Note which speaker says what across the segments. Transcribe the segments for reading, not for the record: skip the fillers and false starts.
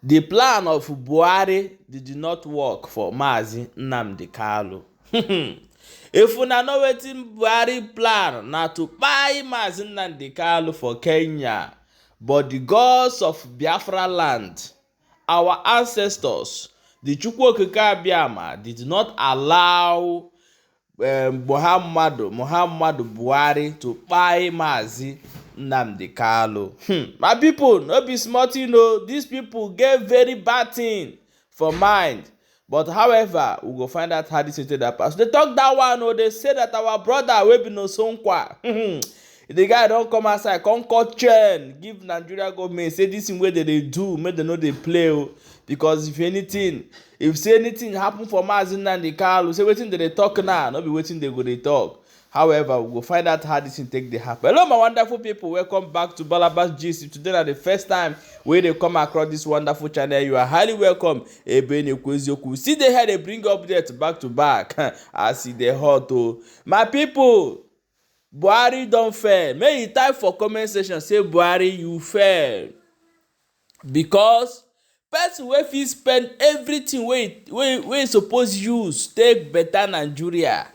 Speaker 1: The plan of Buhari did not work for Mazi Nnamdi Kanu. If una know wetin Buhari plan, na to kpai Mazi Nnamdi Kanu for Kenya, but the gods of Biafra land, our ancestors, the Chukwu Okike Abiama, did not allow Muhammadu Buhari to kpai Mazi Nnamdi Kanu. My people, no be small thing o. These people get very bad thing for mind. But however, we go find out how this thing take dey pass. They talk that one o. They say that our brother wey be Nosonkwa, the guy don come outside come cut chain give Nigeria government, say this thing wey dem dey do, make dem no dey play o, because if say anything happen for Mazi Nnamdi Kanu, say wetin dem dey talk now no be wetin dem go dey talk. However, we go find out how this thing take dey happen. Hello, my wonderful people, welcome back to Balabas Gist. If today na the first time wey dey come across this wonderful channel, you are highly welcome. Ebe na-ekwu eziokwu, see dey here dey bring update back to back as e dey hot o. My people, Buhari don fail. Make you type for comment section say Buhari, you fail, because person wey fit spend everything wey e suppose use take better Nigeria,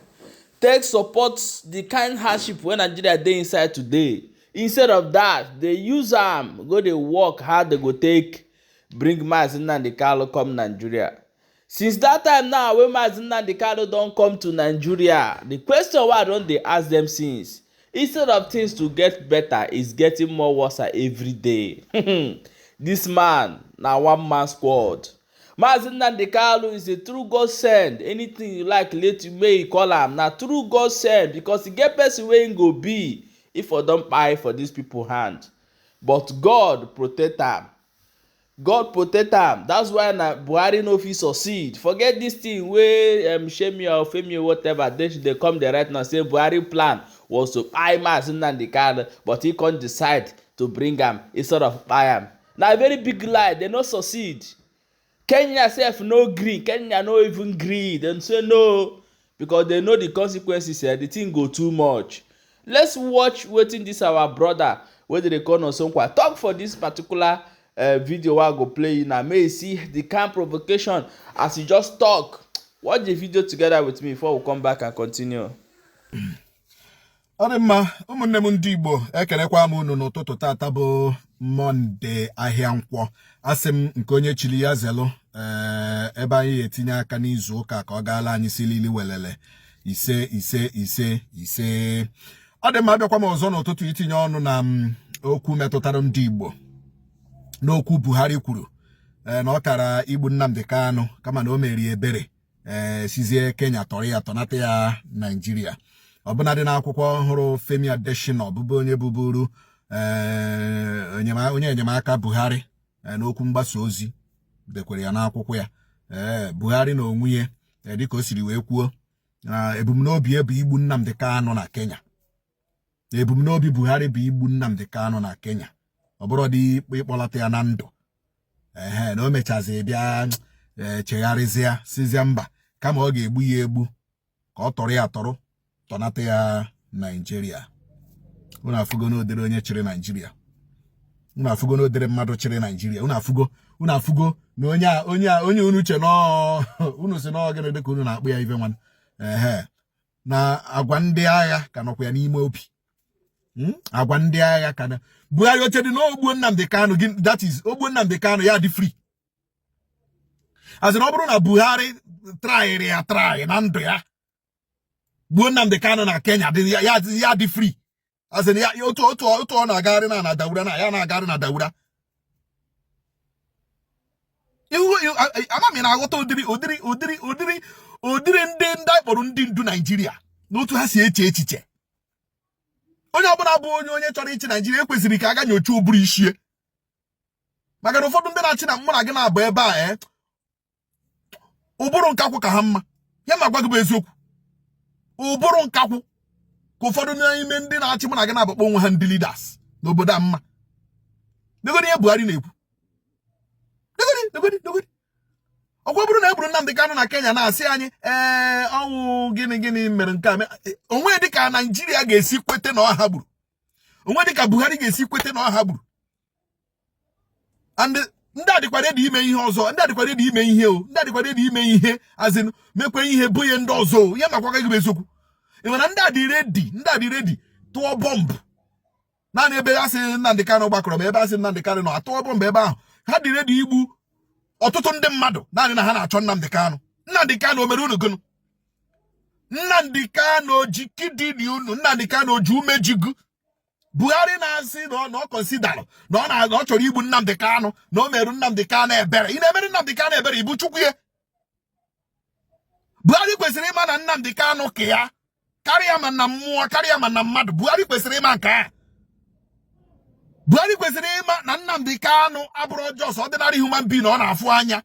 Speaker 1: take support the kind hardship wey Nigeria dey inside today, instead of that, dey use am go dey work how they go take bring Mazi Nnamdi Kanu come Nigeria. Since that time now wey Mazi Nnamdi Kanu don come to Nigeria, the question wey I don dey ask them since, instead of things to get better, it's getting more worse every day. This man na one man squad. Mazi Nnamdi Kanu is a true God send. Anything you like, let you may call am, na true God send, because e get person wey im go be if for don kpai for these people hand, but God protect am. God protect am. That's why na Buhari no fit succeed. Forget this thing wey Shemi or Femi or whatever they come dey write now, say Buhari plan was to kpai Mazi Nnamdi Kanu, but he come decide to bring am instead of kpai am. Na very big lie. They no succeed. Kenya sef no gree. Kenya no even gree. Dem say no, because they know the consequences. The thing go too much. Let's watch wetin this our brother wey dey call Nosonkwa talk for this particular video wey I go play you now. May you see the kind provocation as he just talk. Watch the video together with me before we come back and continue.
Speaker 2: Ọ dị mma, ụmụnne m ndị Igbo, ekelekwa m unu n'ụtụtụ tata bụ Monday, ahịa Nkwọ. Asị m nke onye chiri ya zelụ. Ee, ebe anyị etinye aka n'izu ụka ka ọ gaala anyị silili welele. Ise, ise, ise, ise. Ọ dị mma, abịakwa m ọzọ n'ụtụtụ itinye ọnụ na m okwu metụtara ndị Igbo, n'okwu Buhari kwuru na ọ kara igbu Nnamdi Kanu kama na o merie ebere, ee, sizie Kenya tọrọ ya tọnata ya Naijiria. Ọbụnadị n'akwụkwọ ọhụrụ Femi Adesina, ọbụbụ onye bụburu onye enyemaka Buhari n'okwu mgbasa ozi, dekwere ya n'akwụkwọ ya. Ee, Buhari na onwe ya, dịka o siri wee kwuo, na ebumnobi bụ igbu Nnamdi Kanu na Kenya, na ebumnobi Buhari bụ igbu Nnamdi Kanu na Kenya, ọ bụrụ dị ịkpọlata ya na ndụ. Ehe, na o mechazi bịa chegharịzịa, sizia mba, kama ọ ga-egbu ya egbu, ka ọ tọrọ ya atọrọ tọnata ya Naijiria. Unu afụgo n'odere onye chịrị Naijiria? Unu afụgo n'odere mmadụ chịrị Naijiria? Unu afụgo? Unu afụgo na onye a, onye a, onye unu che nọọ, unu si nọọ gịnị, dịka unu na-akpụ ya ife nwanne? Ehe, na agwa ndị agha ka nọkwa ya n'ime obi. Agwa ndị agha ka na Buhari oche dị na ogbuo Nnamdi Kanu gị, that is, ogbuo Nnamdi Kanu, ya dị free. Azị na ọ bụrụ na Buhari tryịrị ya try na ndụ ya gbuo Nnamdi Kanu na Kenya, dị ya ya dị free. Azị na ya otu ọ na-agagharị na Daura, na ya na-agagharị na Daura. Ihu ama m na-aghọta ụdịrị ndị anyị kpọrọ ndị ndu Naijiria na otu ha si eche echiche. Onye ọbụla bụ onye chọrọ ịchị Naijiria ekwesịrị ka aga nyocha ụbụrụ ichie, maka na ụfọdụ ndị na-achị na mụ na gị na-abụ ebe a, ụbụrụ nkakwụ ka ha mma. Ya ma gwa gị bụ eziokwu, ụbụrụ nkakwụ ka ụfọdụ n'ime ndị na-achị mụ na gị na-abụkpọ onwe ha ndị leaders n'obodo a mma. Negodi ihe Buhari na-ekwu. Negodi, negodi, negodi. Ọkwa bụrụ na e gburu Nnamdi Kanu na Kenya, na-asị anyị ee, ọnwụ gịnị gịnị mere nke a onwe, dịka Naijiria ga-esi kwete na ọha gburu onwe, dịka Buhari ga-esi kwete na ọha gburu. And Ndị a dịkwa ready ime ihe ọzọ. Ndị a dịkwa ready ime ihe o. Ndị a dịkwa ready ime ihe azin mekwe ihe bunye ndị ọzọ o. Ihe makwa gị bụ eziokwu. Ị mana ndị a dị ready, ndị a dị ready tụọ bọmbụ naanị ebe a sị Nnamdi Kanu gbakọrọ, ma ebe a sị Nnamdi Kanu nọ, atụọ bọmbụ ebe ahụ. Ha dị ready igbu ọtụtụ ndị mmadụ naanị na ha na-achọ Nnamdi Kanu. Nnamdi Kanu o mere unu gụnụ? Nnamdi Kanu ji kidney unu? Nnamdi Kanu ji umejigu? Buhari na-asị na ọ considerụ na ọ chọrọ igbu Nnamdi Kanu, na o merụ Nnamdi Kanu ebere. Ị na-emere Nnamdi Kanu ebere? Ibu Chukwu ya? Buhari kwesịrị ịma na Nnamdi Kanu ka ya karịa ma na mmụọ, karịa ma na mmadụ. Buhari kwesịrị ịma nke a. Buhari kwesịrị ịma na Nnamdi Kanu abụrụ just ordinary human being ọ na-afụ anya.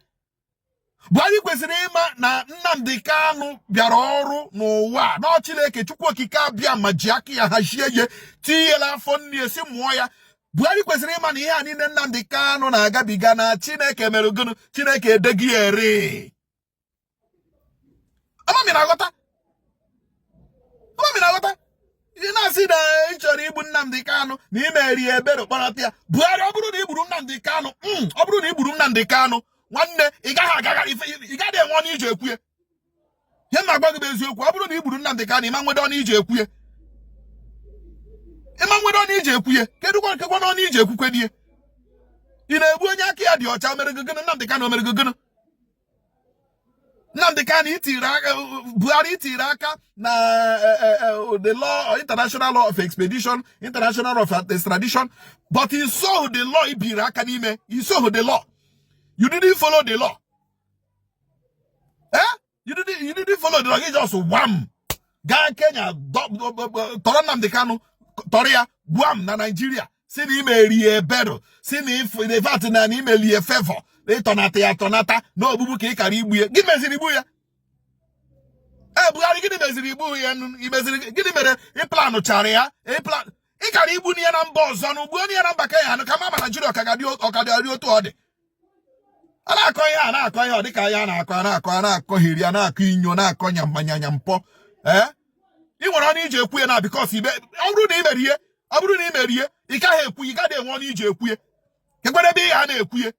Speaker 2: Buhari kwesịrị ịma na Nnamdi Kanu bịara ọrụ n'ụwa na Chineke Chukwu Okike abịa ma ji aka ya hazie ihe tinyela afọ nne esi mụọ ya. Buhari kwesịrị ịma na ihe a niile Nnamdi Kanu na-agabiga na Chineke mere gịnụ? Chineke edegị ya ere. Amami na-aghọta, amami na-aghọta. Ị na-asị na ị chọrọ igbu Nnamdi Kanu na imeri ya ebere kpọrọta ya. Buhari, ọ bụrụ na ị gburu Nnamdi Kanu, ọ bụrụ na ị gburu Nnamdi Kanu, nwanne, ị gaghị agagharị ife, ị gaghị enwe ọnụ iji ekwue ihe m na-agwa gị bụ eziokwu. Ọ bụrụ na ị gburu Nnamdi Kanu, ịma nwede ọnụ iji ekwue, ịma nwede ọnụ iji ekwue. Kedu kwa nkekwa n'ọnụ iji ekwukwe die? Ị na-egbu onye aka ya dị ọcha. Mere gị gịnị? Nnamdi Kanu o mere gị gịnị? Nnamdi Kanu itiri aka, Buhari itiri aka na the law, international law of expedition, international law of extradition, but he saw the law ibiri aka n'ime. He saw the law. You didn't follow the law, eh? You didn't follow the law. You just wham, gaa Kenya tọrọ Nnamdi Kanu, tọrọ ya gwam na Nigeria, si na imeri ya ebere, si na if in fact na imeli ya favor, ịtọnata ya tọnata na ogbugbu ka ị kara igbu ya. Gịnị meziri igbu ya? Ee, Buhari, gịnị meziri igbu ya? Imeziri gịnị mere ị planụchara ya? Ị kara igbu ya na mba ọzọ na ugbuo ya na mba Kenya ka ma Naijiria ọ ka ga-adị otu ọ dị. A na-akọ ihe a na-akọ ihe ọ dịka ya na-akọ, a na-akọ, a na-akọgheri, a na-akọ inyo, na-akọ nyamanyanya mpọ. Ee, ị nwere ọnụ iji ekwu ya na because ibe ọ bụrụ na ị mere ihe, ọ bụrụ na ị mere ihe, ị gaghị ekwu, ị gaghị enwe ọnụ iji ekwu ya. Kekwere ebe ị ga na-ekwu ya?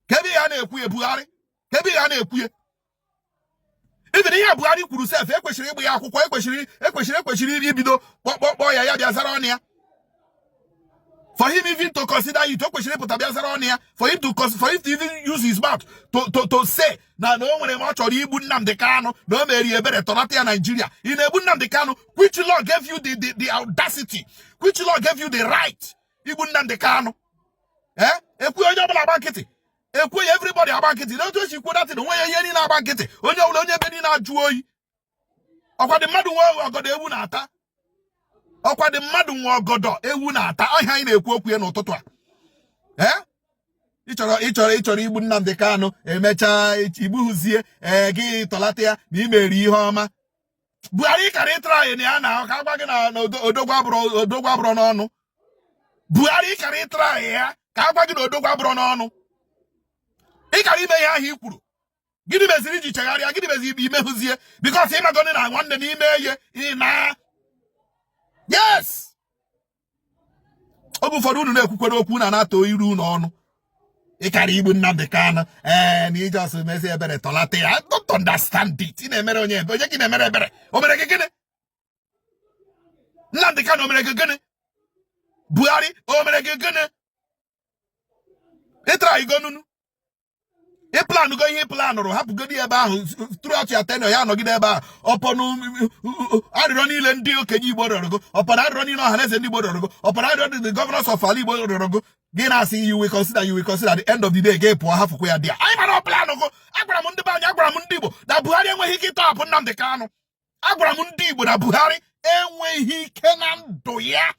Speaker 2: Ka ebe ị ga na-ekwu ya, Buhari? Ka ebe ị ga na-ekwu ya? Ibiri ihe Buhari kwuru sef, ekwesịrị ịgba ya akwụkwọ. Ekwesịrị ibido kpọkpọkpọ ya, ya bịa zara ọnụ ya. For him even to consider it, o kwesịrị ịpụta bịa zara ọnụ ya. For him to even use his mouth to say na o nwere ma ọ chọrọ igbu Nnamdi Kanu, na o mere ebere tọnata ya Nigeria. Ị na-egbu Nnamdi Kanu? Which law gave you the audacity? Which law gave you the right igbu Nnamdi Kanu? Eh, ekwu onye ọbụla agba nkịtị, ekwu ya, everybody agba nkịtị. Na otu esi kwuo datin onwe ya, ihe niile agba nkịtị, onye ọbụla, onye ebe niile ajụ oyi. Ọkwa dị mmadụ nwe ọgọdọ ewu na-ata. Ọkwa dị mmadụ nwe ọgọdọ ewu na-ata. Ọhịa anyị na-ekwu okwu ya n'ụtụtụ a. Ee, ịchọrọ igbu Nnamdi Kanu, emechaa igbuhuzie, ee, gị tọlata ya na imeri ihe ọma. Buhari kara ịtara anyị na ya na ka agwa gị na odogwu abụrụ n'ọnụ. Buhari kara ịtara anyị ya ka agwa gị na odogwu abụrụ n'ọnụ. Ị kara ime ihe ahụ i kwuru. Gịnị meziri iji chegharịa? Gịnị meziri imehụzie? Because ịmagoni na nwanne n'ime ihe ị na yes. Oge ụfọdụ unu na-ekwukwere okwu na na-atọ iru unu ọnụ. Ịkara igbu Nnamdi Kanu, ee, na ije ọsọ mezi ebere tọlata ya. I don't understand it. Ị na-emere onye ebe onye gị na-emere ebere? O mere gị gịnị? Nnamdi Kanu o mere gị gịnị? Buhari o mere gị gịnị? Ịtara igo nunu, ị planụgo ihe ị planụrụ, hapụgodi ebe ahụ. Throughout your tenure, ya nọgide ebe ahụ. Ọpọnụ arịrịọ niile ndị okenye Igbo rịọrọ gị, ọpọnụ arịrịọ niile ọha na eze ndị Igbo rịọrọ gị, ọpọnụ arịrịọ the governors of ala Igbo rịọrọ gị, gị na-asị you will consider, you will consider. At the end of the day, gị pụọ, hafụkwa ya dị ya. Anyị mara planụ gụ. Agwara m ndị be anyị, agwara m ndị Igbo na Buhari enweghị ike ịtọhapụ Nnamdi Kanu. Agwara m ndị Igbo na Buhari enweghị ike na ndụ ya,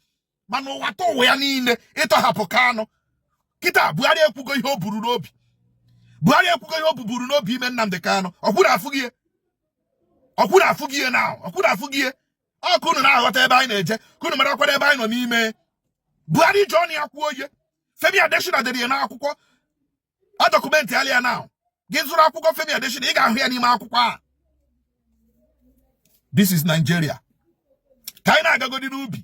Speaker 2: mana ụwa ta ụwa ya niile ịtọhapụ Kanu. Kịta Buhari ekwugo ihe o buru n'obi. Buhari ekwugo ihe o buburu n'obi ime Nnamdi Kanu. Ọkwụrụ afụ gị ihe, ọkwụrụ afụ gị ihe na ọkwụrụ afụ gị ihe. Ọ ka unu na-aghọta ebe anyị na-eje, ka unu marakwara ebe anyị nọ n'ime. Buhari ji ọnụ ya kwuo ihe. Femi Adesina dere ya n'akwụkwọ a, document ali ya. Na gị zụrụ akwụkwọ Femi Adesina, ị ga-ahụ ya n'ime akwụkwọ a. This is Nigeria. Ka anyị na-agagodi n'ubi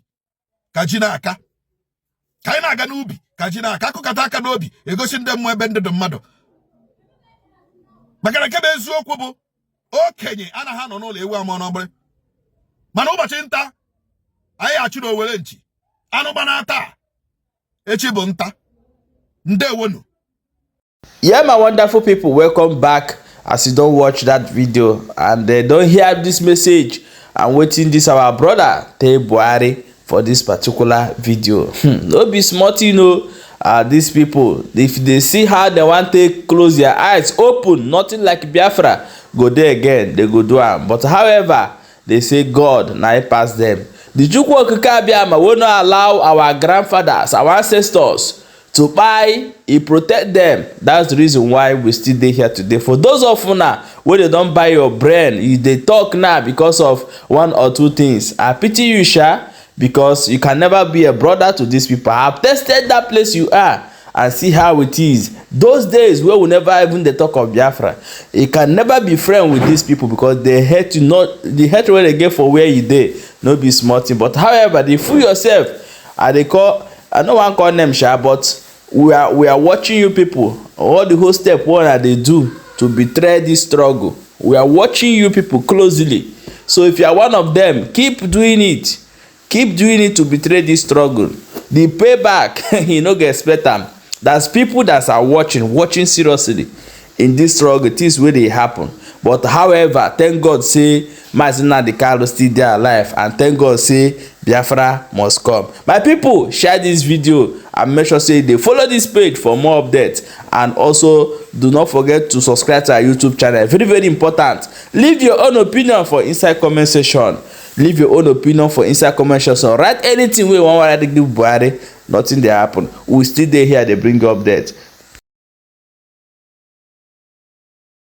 Speaker 2: ka ji na-aka. Ka anyị na-aga n'ubi ka ji na-aka akụkata aka n'obi egosi ndị mmụọ ebe ndị dị mmadụ. Maka na nke bụ eziokwu bụ okenye anaghị anọ n'ụlọ ewu amụọ n'ọgbịrị. Mana ụbọchị nta anyị achụ na owere nchi anụ gbana taa, echi bụ nta. Ndewonu.
Speaker 1: Yeah, my wonderful people, welcome back. As you don watch that video and don hear this message and wetin this our brother tell Buhari for this particular video. No be small thing o. These people, if they see how they wan take close their eyes open, nothing like Biafra go dey again, they go do am. But however, they say God na him pass them. The Chukwu Okike Abiama wey no allow our grandfathers, our ancestors to kpai, e protect them. That's the reason why we still dey here today. For those of una wey dey don buy your brain, you dey talk now because of one or two things, I pity you sha, because you can never be a brother to these people. I have tested that place you are and see how it is. Those days wey we never even dey talk of Biafra, you can never be friend with these people because they hate you. Not the hate wey they get for where you dey no be small thing. But however, dey fool yourself. I dey call, I no wan call name sha, but we are watching you people, all the whole step wey una dey do to betray this struggle. We are watching you people closely. So if you are one of them, keep doing it, keep doing it to betray this struggle. The payback, you no go expect am. There's people that are watching, watching seriously in this struggle, things wey dey happen. But however, thank God say Mazi Nnamdi Kanu still dey alive, and thank God say Biafra must come. My people, share this video and make sure say you dey follow this page for more updates, and also do not forget to subscribe to our YouTube channel. Very, very important. Leave your own opinion for inside comment section. Leave your own opinion for inside comment section. Write anything wey you wan write give Buhari. Nothing dey happen. We still dey here dey bring you update.